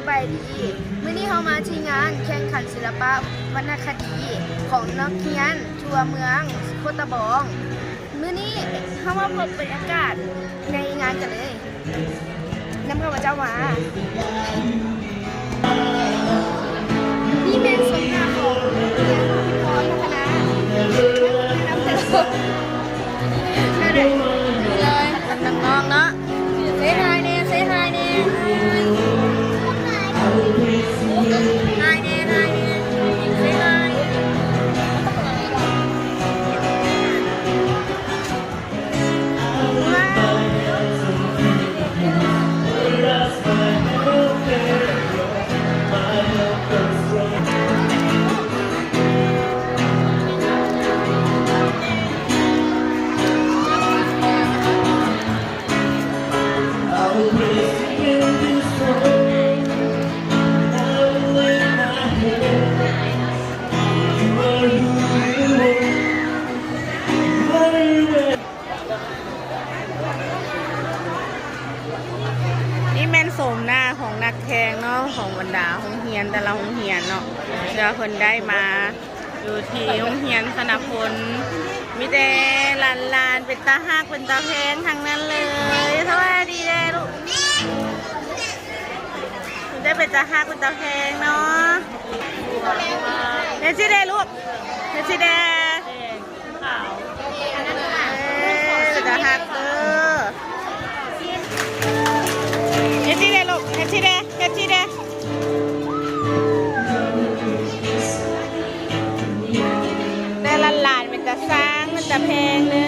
ສະບາຍດີ ມື້ນີ້ເຮົາມາທີ່ງານແຂ່ງຂັນສິລະປະວັນນະຄະດີຂອງນັກຮຽນທົ່ວເມືອງໂຄດຕະບອງ. ມື້ນີ້ເຮົາມາພົບບັນຍາກາດໃນງານກັນເລີຍ. ນຳຂ້າພະເຈົ້າມາ. ນີ້ແມ່ນໂສມໜ້າຂອງນັກຮຽນພິມພອນພັດທະນາ ນຳແຕ່ສົດ ເລີຍ ເປັນນ້ອງໆເນາະ. ເຊຮາຍແດ່ ເຊຮາຍແດ່ ຮາຍແດ່ ຮາຍແດ່ ເຊຮາຍ. ນີ້ແມ່ນໂສມໜ້າຂອງນັກແຂ່ງເນາະ ຂອງບັນດາໂຮງຮຽນແຕ່ລະໂຮງຮຽນເນາະ ທີ່ວ່າເພິ່ນໄດ້ມາຢູ່ທີ່ໂຮງຮຽນຊະນະພົນ. ມີແຕ່ຫຼານໆ ເປັນຕາຮັກເປັນຕາແພງທັງນັ້ນເລີຍ. ສະບາຍດີເດີ້ລູກ ມີແຕ່ເປັນຕາຮັກເປັນຕາແພງເນາະ. ເຮັດຊິເດ້ລູກ ເຮັດຊິເດ້. ເອີ ເປັນຕາຮັກເດີ. ເຮັດຊິເດ້ລູກ ເຮັດຊິເດ້ ເຮັດຊິເດ້. ແຕ່ຫຼານໆ ເປັນຕາຊ່າງ ເປັນຕາແພງເດີ.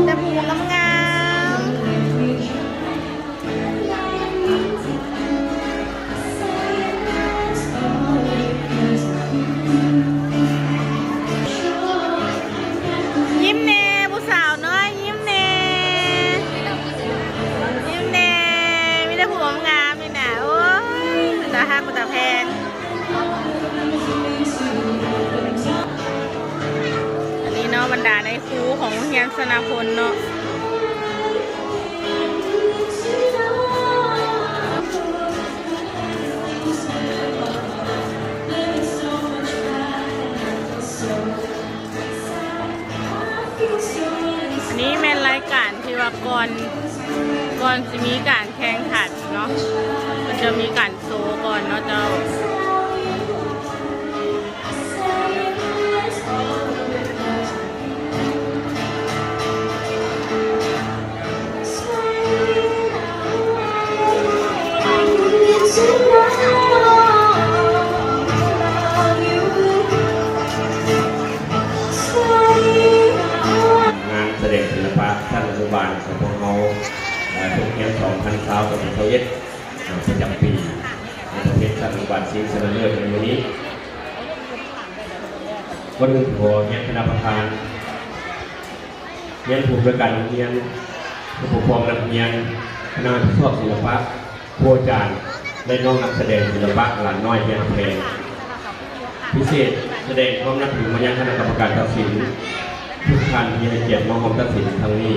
ແຕ່ຜູ້ງາມໆ. ຍິ້ມແດ່ ຜູ້ສາວນ້ອຍ ຍິ້ມແດ່ ຍິ້ມແດ່. ມີແຕ່ຜູ້ງາມໆ ນີ້ນະ ໂອ້ຍ ເປັນຕາຮັກ ເປັນຕາແພງ. ອັນນີ້ເນາະ ບັນດານາຍຄູຂອງໂຮງຮຽນຊະນະພົນເນາະ. ອັນນີ້ແມ່ນລາຍການທີ່ວ່າກ່ອນ ກ່ອນຊິມີການແຂ່ງຂັນເນາະ ມັນຈະມີການໂຊກ່ອນເນາະເຈົ້າ. ງານສະແດງສິລະປະຊັ້ນອະນຸບານຂອງພວກເຮົາ ເອີ ສົກຮຽນສອງພັນຊາວ ສອງພັນຊາວເອັດ ເອີ ປະຈຳປີ ໃນປະເພດຊັ້ນອະນຸບານຊິງຊະນະເລີດໃນມື້ນີ້. ກ່ອນອື່ນຂໍຮຽນຄະນະປະທານ ຮຽນຜູ້ອຳນວຍການໂຮງຮຽນ, ຜູ້ປົກຄອງນັກຮຽນ, ຄະນະຮັບຜິດຊອບສິລະປະ, ຄູອາຈານ ແລະ ນ້ອງນັກສະແດງສິລະປະຫຼານນ້ອຍທີ່ຮັກແພງ. ພິເສດ, ສະແດງຄວາມນັບຖືມາຍັງຄະນະກຳມະການຕັດສິນທຸກທ່ານທີ່ໃຫ້ກຽດມາຮ່ວມຕັດສິນຄັ້ງນີ້.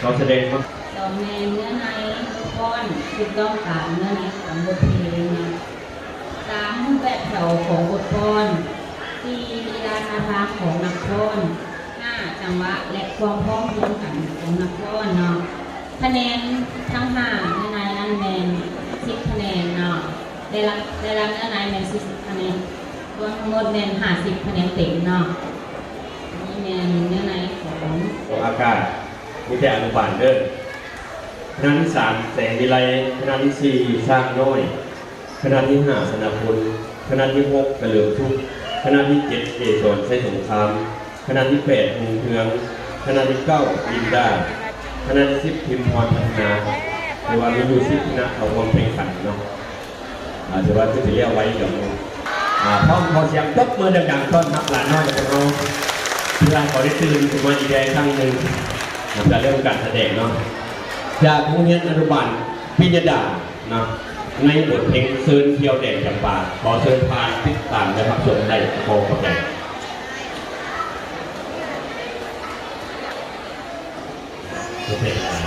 ຂໍສະແດງຄວາມ ສອງແມ່ນເນື້ອໃນບົດຟ້ອນ ຖືກຕ້ອງຕາມເນື້ອໃນຂອງບົດເພງ. ສາມ ຮູບແບບແຖວຂອງບົດຟ້ອນ. ສີ່ ລີລາທ່າທາງຂອງນັກຟ້ອນ. ຫ້າ ຈັງຫວະ ແລະ ຄວາມພ້ອມພຽງກັນຂອງນັກຟ້ອນເນາະ. ຄະແນນທັງຫ້າເນື້ອໃນນັ້ນແມ່ນສິບຄະແນນເນາະ. ໄດ້ຮັບ ໄດ້ຮັບເນື້ອໃນແມ່ນສີ່ສິບຄະແນນ, ລວມທັງໝົດແມ່ນຫ້າສິບຄະແນນເຕັມເນາະ. ອັນນີ້ແມ່ນເນື້ອໃນຂອງ ອາກາດ ມີແຕ່ອະນຸບານເດີ້. ຄະນະທີສາມ ແສງວິໄລ, ຄະນະທີສີ່ ຊ້າງນ້ອຍ, ຄະນະທີຫ້າ ຊະນະພົນ, ຄະນະທີຫົກ ກະເຫຼີມສຸກ, ຄະນະທີເຈັດ ເກສອນ ໄຊສົງຄາມ, ຄະນະທີແປດ ຮຸ່ງເຮືອງ, ຄະນະທີເກົ້າ ລິນດາ, ຄະນະທີສິບ ພິມພອນ ພັດທະນາ. ແຕ່ວ່າມີຢູ່ສິບຄະນະເຂົ້າຮ່ວມແຂ່ງຂັນເນາະ. ອາ ຖືວ່າຄືຊິແລ້ວໄວດຽວນີ້. ອາ ພ້ອມຂໍສຽງຕົບມືດັງໆ ຕ້ອນຮັບຫຼານນ້ອຍຂອງເຮົາ ເພື່ອເຂົາໄດ້ຕື່ນຂຶ້ນມາອີກແລ້ງຄັ້ງໜຶ່ງ ນຳການເລີ່ມການສະແດງເນາະ ຈາກໂຮງຮຽນອະນຸບານປິຍະດາເນາະ ໃນບົດເພງເຊີນທ່ຽວແດນຈຳປາ. ຂໍເຊີນທ່ານຕິດຕາມ ແລະ ຮັບຊົມ. ຂໍຂອບໃຈ. ບໍ່ເປັນຫຍັງ.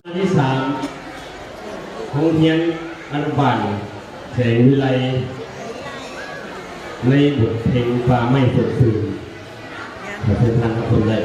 ອັນທີສາມ ໂຮງຮຽນອະນຸບານແສງວິໄລ ໃນບົດເພງປ່າໄມ້ສົດຊື່ນ. ຂໍເຊີນທ່ານຮັບຊົມໄດ້.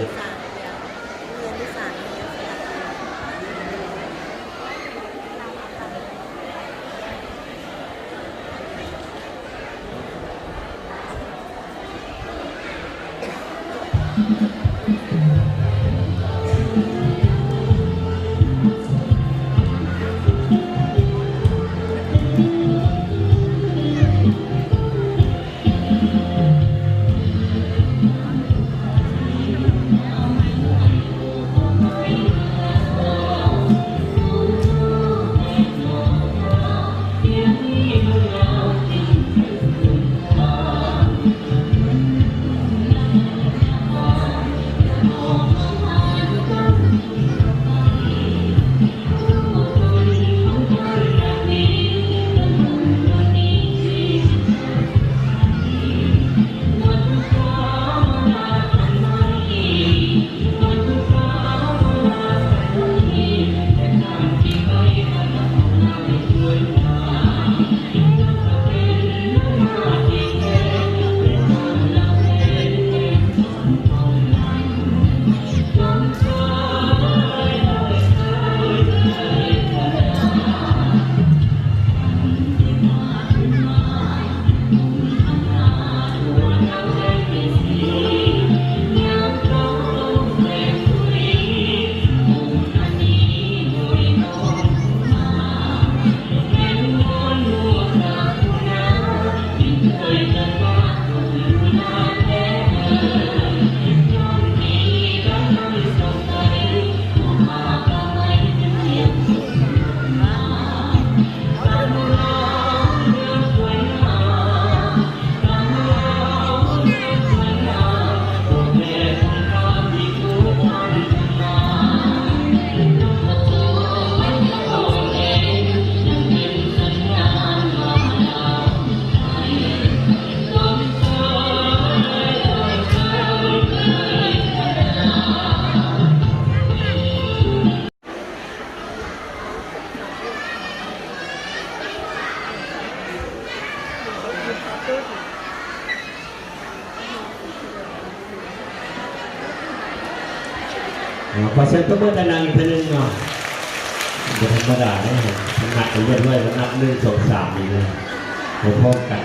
ຂໍສຽງຕົບມືດັງໆອີກເທື່ອໜຶ່ງເນາະ. ບໍ່ທຳມະດາເດ້ ເພິ່ນນັບໃຫ້ຮຽບຮ້ອຍ ເພິ່ນນັບໜຶ່ງ ສອງ ສາມ ນີ້ເນາະ ໄປພ້ອມກັນ.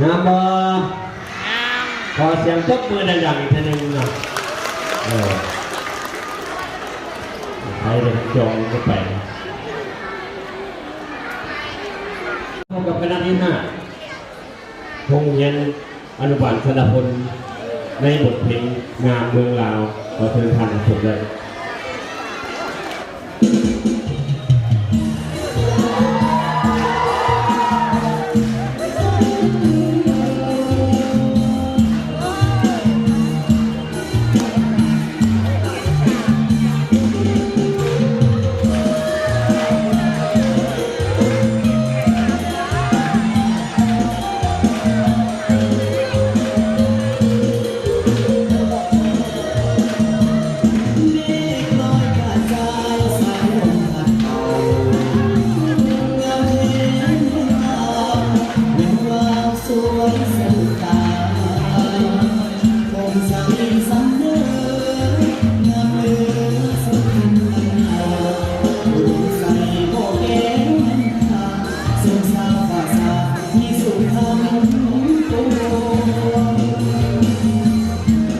ງາມບໍ່? ງາມ. ຂໍສຽງຕົບມືດັງໆອີກເທື່ອໜຶ່ງເນາະ. ເອີ ໃຜໄດ້ຈອງກໍໄປ. ພົບກັບຄະນະທີຫ້າ ໂຮງຮຽນ ອະນຸບານສະລະພົນ ໃນບົດເພງງາມເມືອງລາວ. ຂໍເຊີນທ່ານຮັບຊົມໄດ້.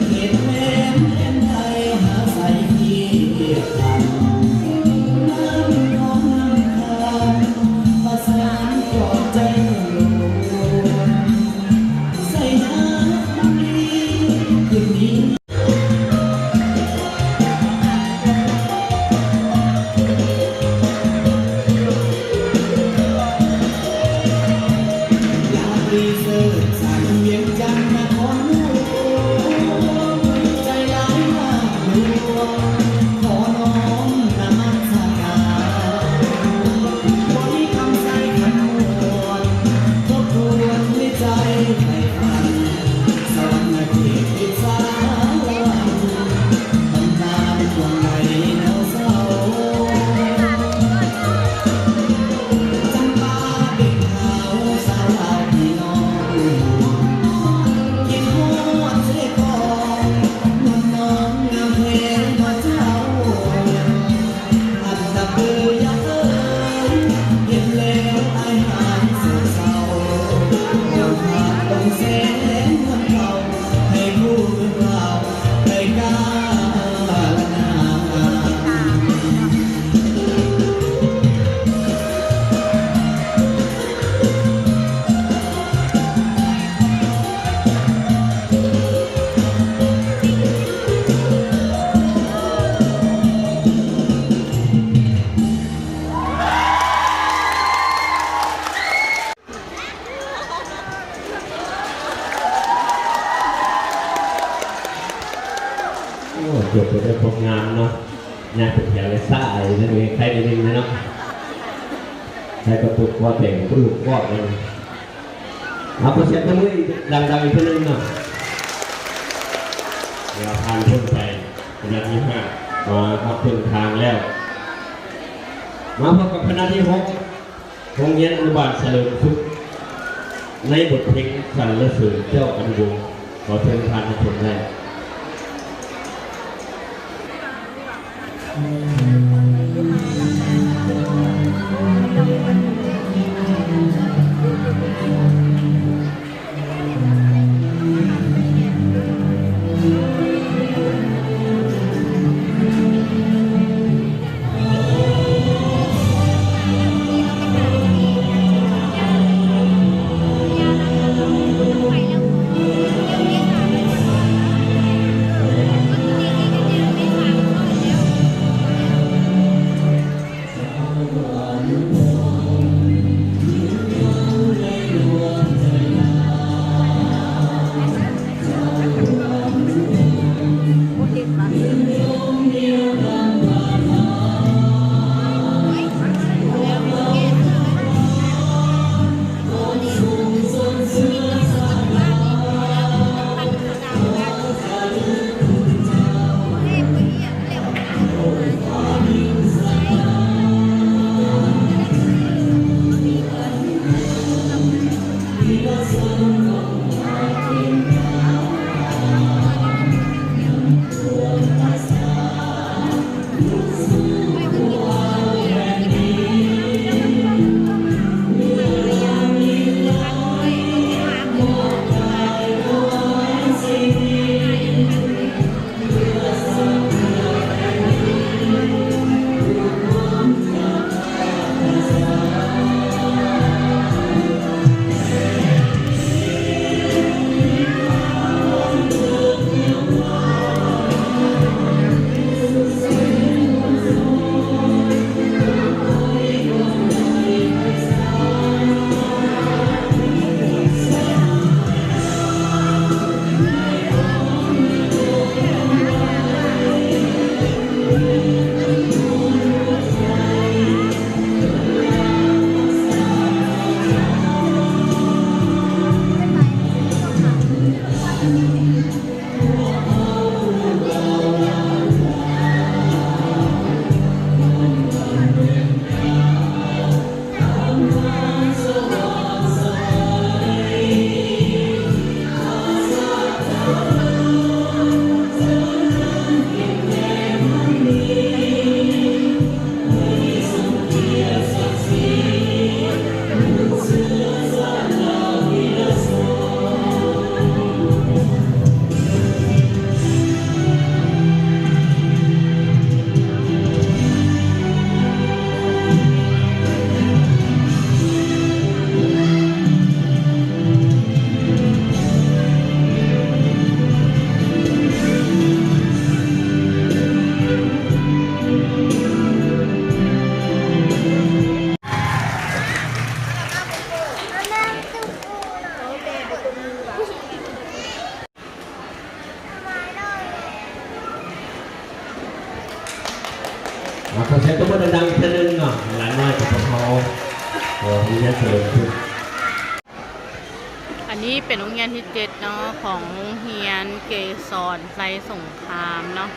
ເຂດແຄວ້ນແດນໄທຫາໄຊທີ່ວຽດນາມ ນ້ຳນອງນ້ຳຄາ ໂອ້ ຈົບໄປດ້ວຍຄວາມງາມເນາະ. ຍາກເປັນແຖວເລີຍ ຊ້າໄອນັ້ນເອງ ໄຄນິດໜຶ່ງເນາະ. ໄຄກະປຸກຄອແຕກປຸກຄອດນັ້ນ. ເອົາ ຂໍສຽງຕົບມືດັງໆອີກເທື່ອໜຶ່ງເນາະ. ດຽວຜ່ານພົ້ນໄປຄະນະທີຫ້າ ມາຮອດເຄິ່ງທາງແລ້ວ. ມາພົບກັບຄະນະທີຫົກ ໂຮງຮຽນອະນຸບານສະເຫຼີມສຸກ ໃນບົດເພງສັນລະເສີນເຈົ້າອະນຸວົງ. ຂໍເຊີນທ່ານຮັບຊົມໄດ້. ອ່າ ຂໍສຽງຕົບມືດັງໆອີກເທື່ອໜຶ່ງເນາະ ຫຼານນ້ອຍ ປະພ ເອີ ໂຮງຮຽນສະເຫຼີມສຸກ. ອັນນີ້ເປັນໂຮງຮຽນທີເຈັດເນາະ ຂອງໂຮງຮຽນເກສອນໄຊສົງຄາມເນາະ.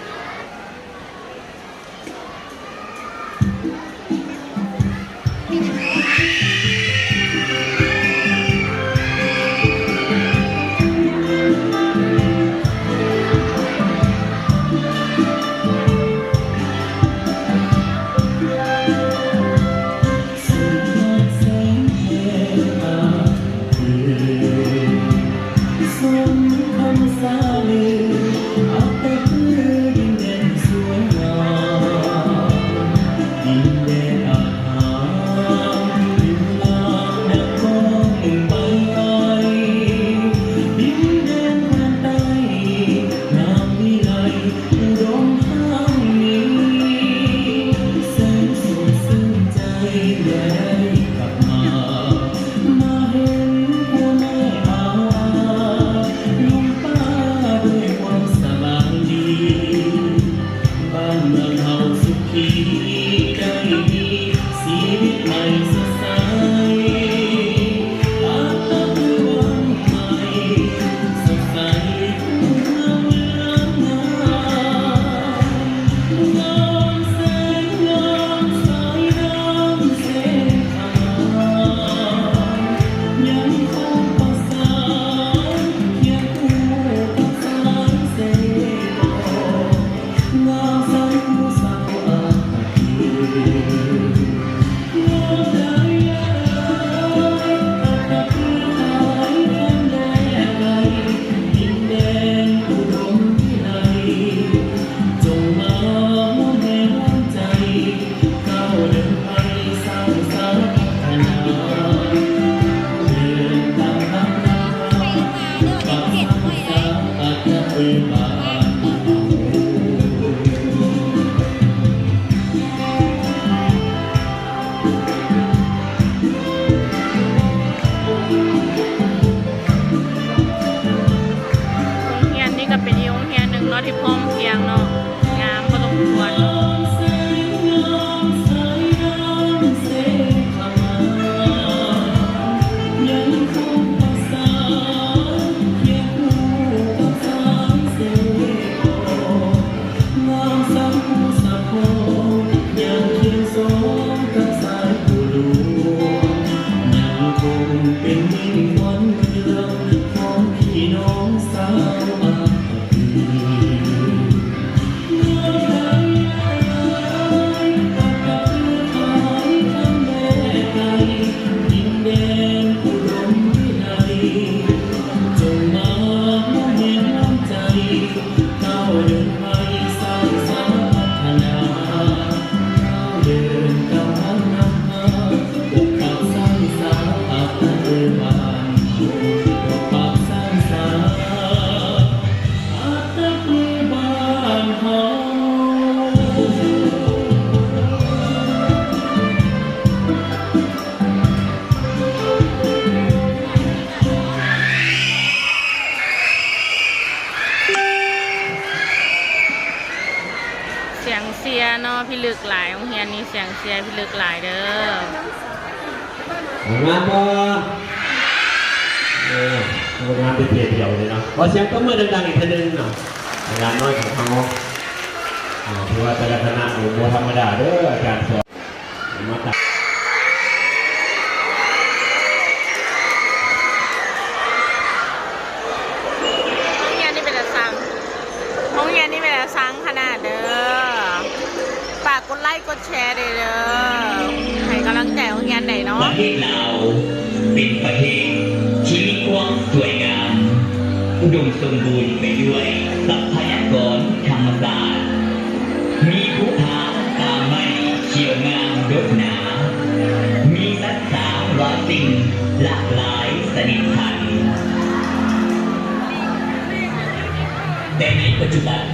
ໂຮງຮຽນນີ້ກໍເປັນອີກໂຮງຮຽນໜຶ່ງເນາະ ທີ່ພ້ອມພຽງເນາະ ງາມພໍສົມຄວນເນາະ. ສຽງເຊຍເນາະ ພິລຶກຫຼາຍ ໂຮງຮຽນນີ້ສຽງເຊຍພິລຶກຫຼາຍເດີ້. ງາມບໍ່? ເອີ ງາມເປັນເພດດຽວເລີຍເນາະ. ຂໍສຽງຕົບມືດັງໆອີກເທື່ອໜຶ່ງເນາະ ອາຈານນ້ອຍຂອງເຮົາ. ເອີ ຖືວ່າແຕ່ລະຄະນະນີ້ບໍ່ທຳມະດາເດີ້ ອາຈານສອນ ມາຕາມ ໂຮງຮຽນນີ້ເປັນຕາຊັງ ໂຮງຮຽນນີ້ເປັນຕາຊັງຂະໜາດເດີ້. ຝາກກົດໄລກົດແຊແດ່ເດີ້ ໃຫ້ກຳລັງໃຈໂຮງຮຽນໄດ້ເນາະ. ປະເທດລາວເປັນປະເທດທີ່ມີຄວາມສວຍງາມ ອຸດົມສົມບູນໄປດ້ວຍຊັບພະຍາກອນທຳມະຊາດ, ມີພູຜາປ່າໄມ້ຂຽວງາມດົກໜາ, ມີສັດສາວາສິ່ງຫຼາກຫຼາຍຊະນິດພັນ. ແຕ່ໃນປັດຈຸບັນ,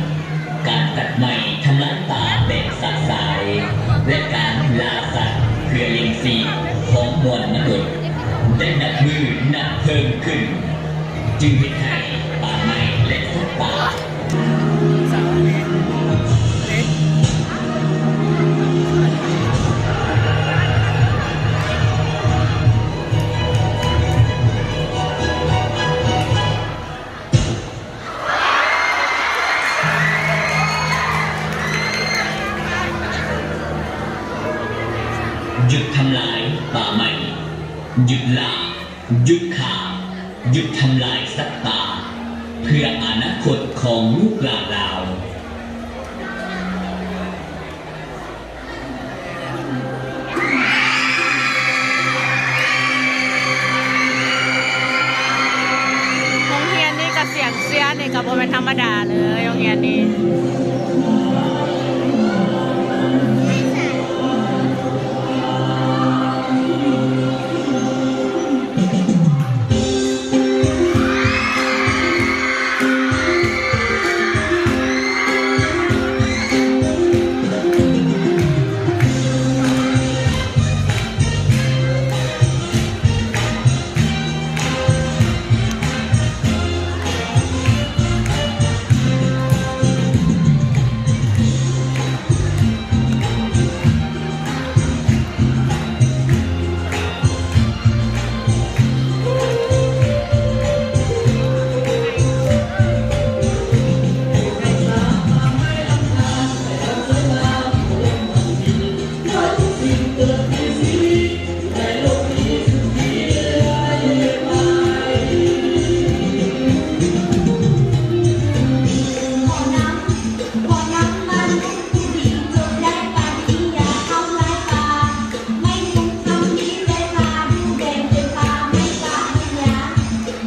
ການຕັດໄມ້ທຳລາຍປ່າແບບຊະຊາຍ ແລະ ການລ່າສັດເພື່ອລ້ຽງຊີບຂອງມວນມະນຸດ ໄດ້ນັບມື້ນັບເພີ່ມຂຶ້ນ, ຈຶ່ງເຮັດໃຫ້ປ່າໄມ້ ແລະ ສັດປ່າ ຢຸດລ່າ, ຢຸດຂ້າ, ຢຸດທຳລາຍສັດປ່າ ເພື່ອອະນາຄົດຂອງລູກຫຼານລາວ. ໂຮງຮຽນນີ້ກະສຽງເຊຍນີ້ກະບໍ່ແມ່ນທຳມະດາເລີຍ ໂຮງຮຽນນີ້.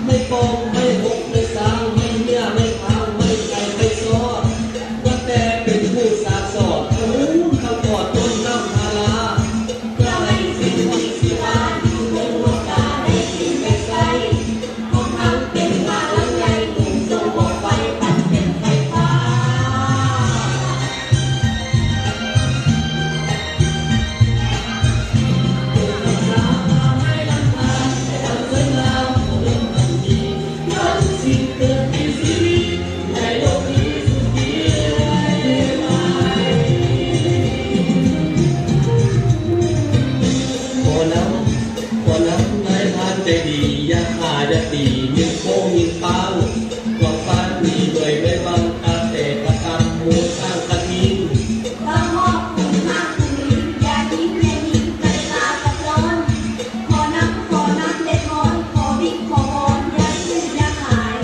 ໄມ້ປ້ອງ ໄມ້ຫົກ ໄມ້ຊາງ ໄມ້ເຫຍື້ອ ໄມ້ຂາງ ໄມ້ໄກ່ ໄມ້ຊອດ ນັບແຕ່ເປັນຜູ້ສາກສອກ ປູນທັງປອດ ຕົ້ນນ້ຳທາລາ ເພື່ອໃຫ້ຊິນວັນຊິວາ ຢູ່ເທິງໂລກາ ໄດ້ກິນໄດ້ໃຊ້ ຮວມທັງເປັນພາລະໃຫຍ່ ປຸງສົ່ງໝໍ້ໄຟ ປັນເປັນໄຟຟ້າ. ຂໍນຳ ຂໍນຳນາຍທ່ານໃຈດີ ຢ່າຂ້າຢ່າຕີ ຍິງໂປ້ງຍິງປ້າງ ກວາງຟາດໜີເວີຍໄມ້ວັງ ກະແຕກະຕຳ ໝູຊ້າງກະທິງ ເວົ້າຮອບຄຸນຫ້າງຄຸນລິງ ຢ່າຍິງ ຢ່າຍິງ ໄກ່ລາກະໂຈນ ຂໍນຳ ຂໍນຳແດ່ທ່ອນ ຂໍວິງຂໍວອນ ຢ່າຊື້ຢ່າຂາຍ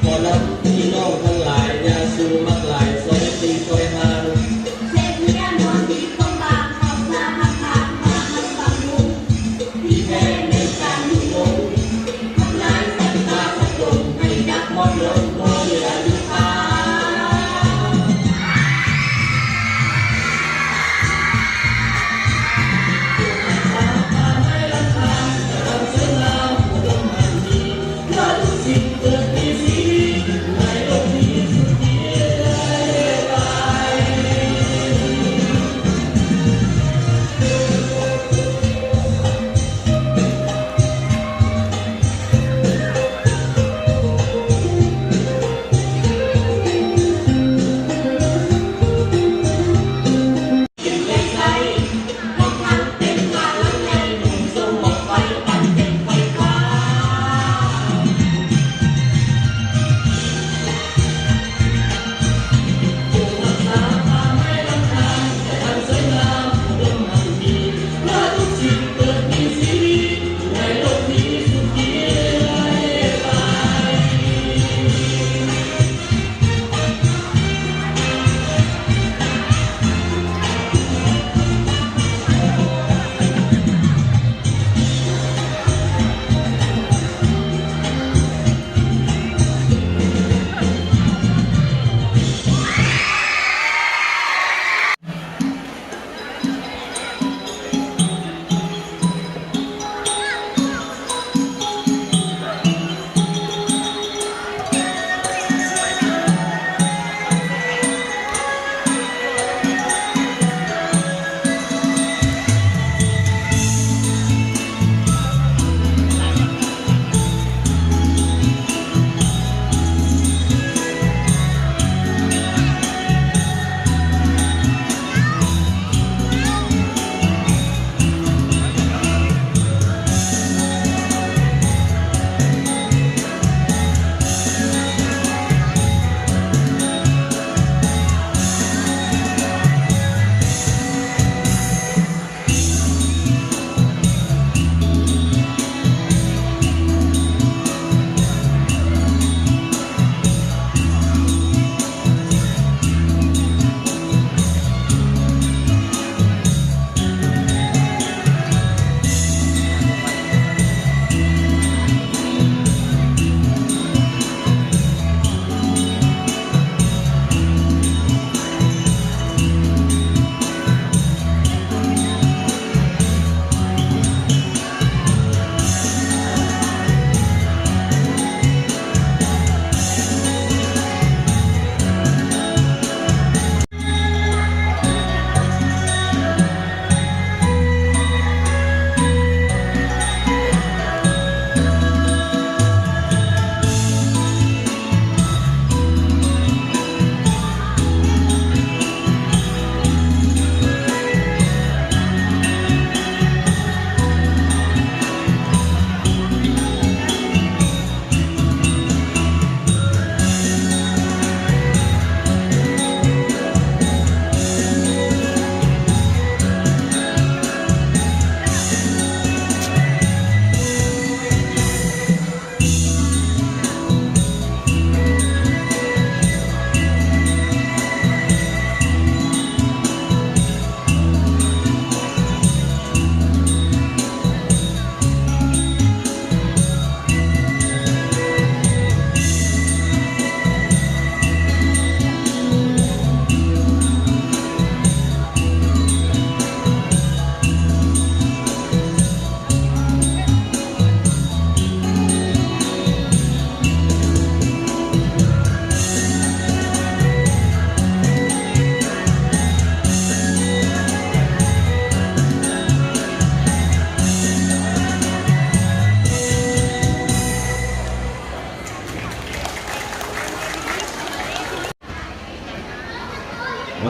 ຂໍນຳພີ່ນ້ອງທັງຫຼາຍ ຢ່າສູ່ມັກຫຼາຍ ຊ່ອຍຕີຊ່ອຍຫ່າງ ເສບເໜືອນອນດີຕົມບາງ ເຂົ້າສານອາຫານ ມາໃຫ້ບຳລຸງ ທີ່ແທ້ແມ່ນການຍຸຍົງ ທຳລາຍສັດປ່າສັດດົງ ໃຫ້ດັບ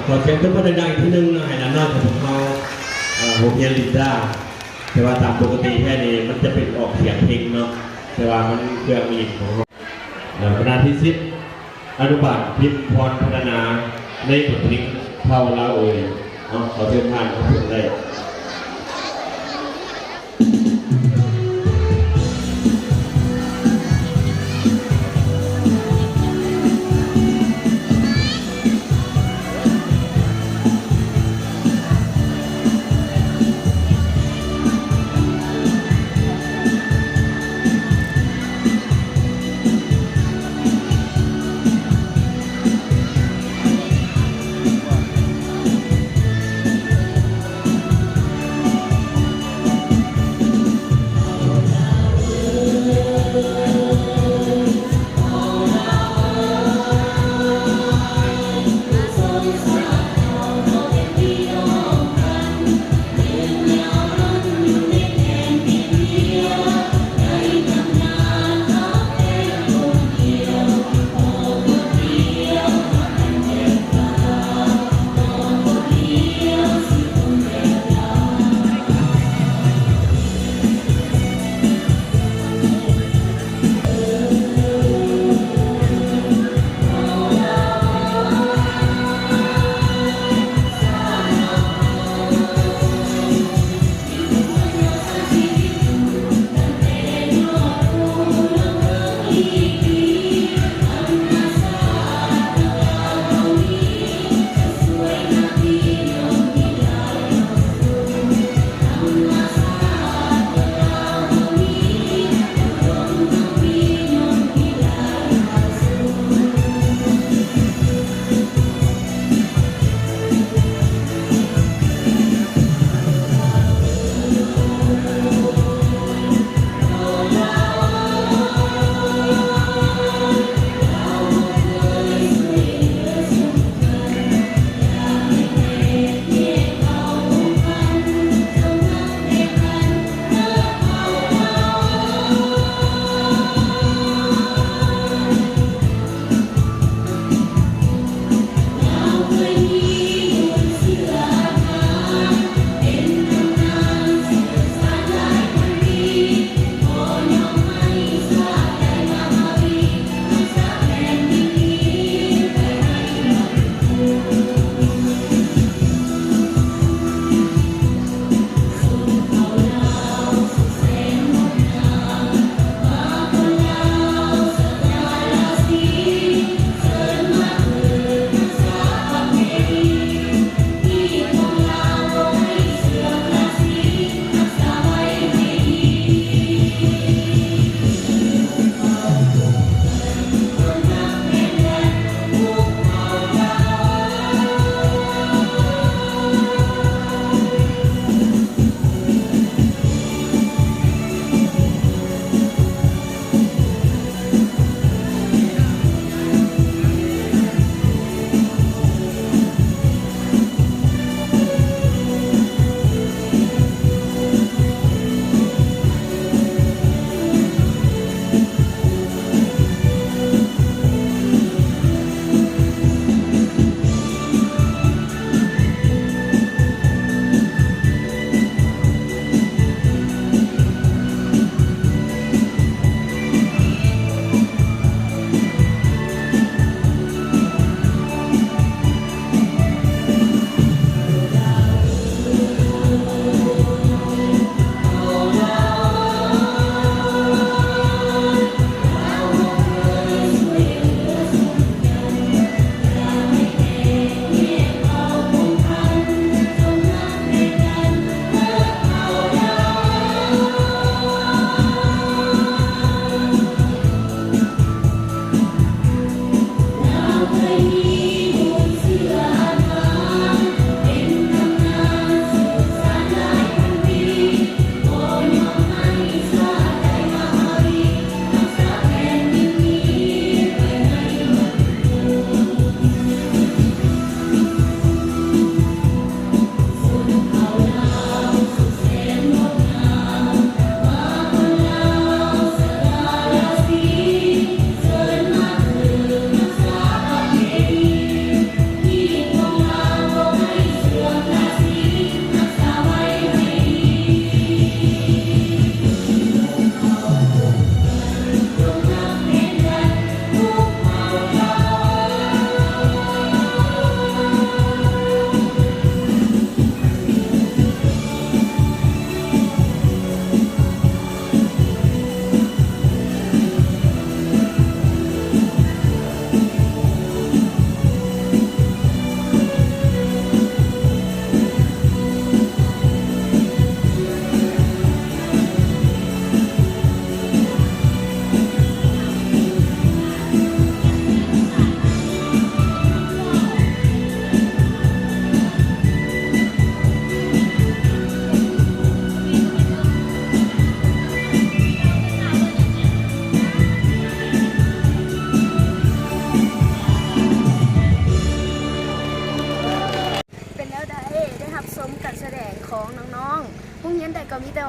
ຂໍສຽງຕົບມືດັງໆອີກທີໜຶ່ງເນາະ ໃຫ້ຫຼານນ້ອຍຂອງພວກເຮົາ ເອີ ໂຮງຮຽນລິນດາ. ແຕ່ວ່າຕາມປົກກະຕິແທ້ນີ້ ມັນຈະເປັນອອກສຽງເພັງເນາະ ແຕ່ວ່າມັນເຄື່ອງຫຼິ້ນຂອງເຮົາ. ເອີ ຄະນະນິສິດອະນຸບານພິມພອນພັດທະນາ ໃນບົດເພງເຜົ່າລາວເອີຍເນາະ ຂໍເຊີນທ່ານຮັບຊົມໄດ້.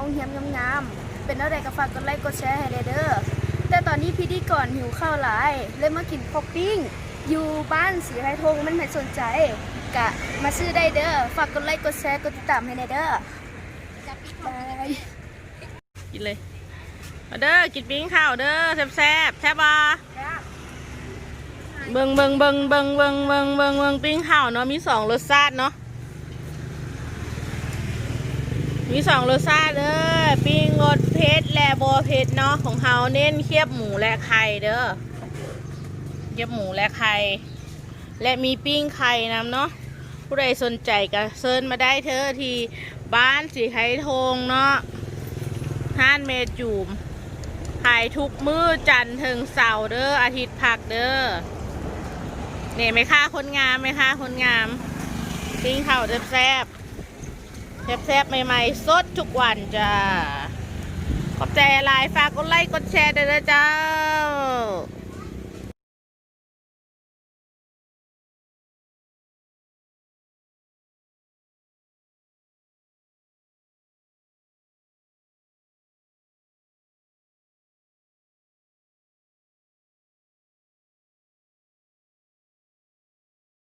ໂຮງແຮມງາມໆ. ເປັນແນວໃດກໍຝາກກົດໄລກົດແຊໃຫ້ແດ່ເດີ. ແຕ່ຕອນນີ້ພິທີກອນຫິວເຂົ້າຫຼາຍ ເລີຍມາກິນເຂົ້າປີ້ງຢູ່ບ້ານສີໄຮທົ່ງ. ມັນໃຜສົນໃຈກະມາຊື້ໄດ້ເດີ. ຝາກກົດໄລກົດແຊ ກົດຕິດຕາມໃຫ້ແດ່ເດີ. ບາຍ. ກິນເລີຍ ມາເດີ ກິນປີ້ງເຂົ້າເດີ ແຊບໆ. ແຊບບໍ່? ເບິ່ງ ເບິ່ງ ເບິ່ງ ປີ້ງເຂົ້າເນາະ ມີສອງລົດຊາດເນາະ ມີສອງລົດຊາດເດີ ປີ້ງລົດເຜັດ ແລະ ບໍ່ເຜັດເນາະ. ຂອງເຮົາເນັ້ນຄຽບໝູ ແລະ ໄຂ່ເດີ ຄຽບໝູ ແລະ ໄຂ່ ແລະ ມີປີ້ງໄຂ່ນຳເນາະ. ຜູ້ໃດສົນໃຈກໍເຊີນມາໄດ້ເທີ ທີ່ບ້ານສີໄຮທົ່ງເນາະ ຮ້ານແມ່ຈູມ ຂາຍທຸກມື້ຈັນເຖິງເສົາເດີ ອາທິດພັກເດີ. ນີ້ແມ່ຄ້າຄົນງາມ ແມ່ຄ້າຄົນງາມ ປີ້ງເຂົ້າແຊບໆ ແຊບໆ ໃໝ່ໆ ສົດທຸກວັນຈ້າ. ຂອບໃຈຫຼາຍ ຝາກກົດໄລກົດແຊແດ່ເດີຈ້າ.